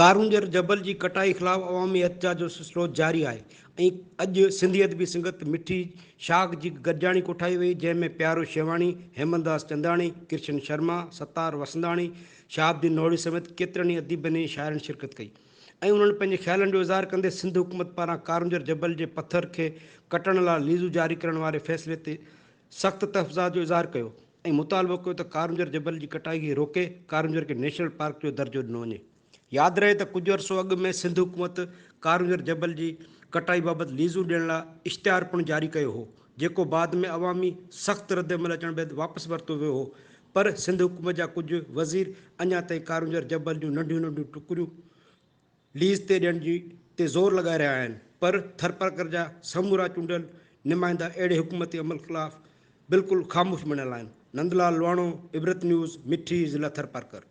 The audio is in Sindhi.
ڪارونجهر جبل جي ڪٽائي خلاف عوامي احتجاج جو سلسلو جاري آهي ۽ اڄ سنڌي ادبي سنگت مٺي شاخ جي گڏجاڻي ڪوٺائي وئي جنهن ۾ پيارو شيواڻي، هيمنداس چنداڻي، ڪرشن شرما، ستار وسنداڻي، شهاب الدين نوحڙي سميت ڪيترن ئي اديبن ۽ شاعرن شرڪت ڪئي ۽ انهن پنهنجي خيالن جو اظهار ڪندي سنڌ حڪومت پاران ڪارونجهر جبل جي پٿر کي ڪٽڻ لاء ليزون جاري ڪرڻ واري فيصلي تي سخت تحفظات جو اظهار ڪيو ۽ مطالبو ڪيو ته ڪارونجهر جبل جي ڪٽائي کي روڪي ڪارونجهر کي نيشنل پارڪ جو درجو ڏنو وڃي. ياد رهي ته ڪجهه عرصو اڳ ۾ سنڌ حڪومت ڪارونجهر جبل جي ڪٽائي بابت ليزون ڏيڻ لاء اشتهار پڻ جاري ڪيو هو جيڪو بعد ۾ عوامي سخت ردعمل اچڻ بعد واپس ورتو ويو هو پر سنڌ حڪومت جا ڪجهه وزير اڃا تائين ڪارونجهر جبل جون ننڍيون ننڍيون ٽڪريون ليز تي ڏيڻ جي تي زور لڳائي رهيا آهن پر ٿرپارڪر جا سمورا چونڊيل نمائندا اهڙي حڪومتي عمل خلاف بلڪل خاموش بڻيل آهن. نندلال لواڻو، عبرت نيوز، مٺي، ضلع ٿرپارڪر.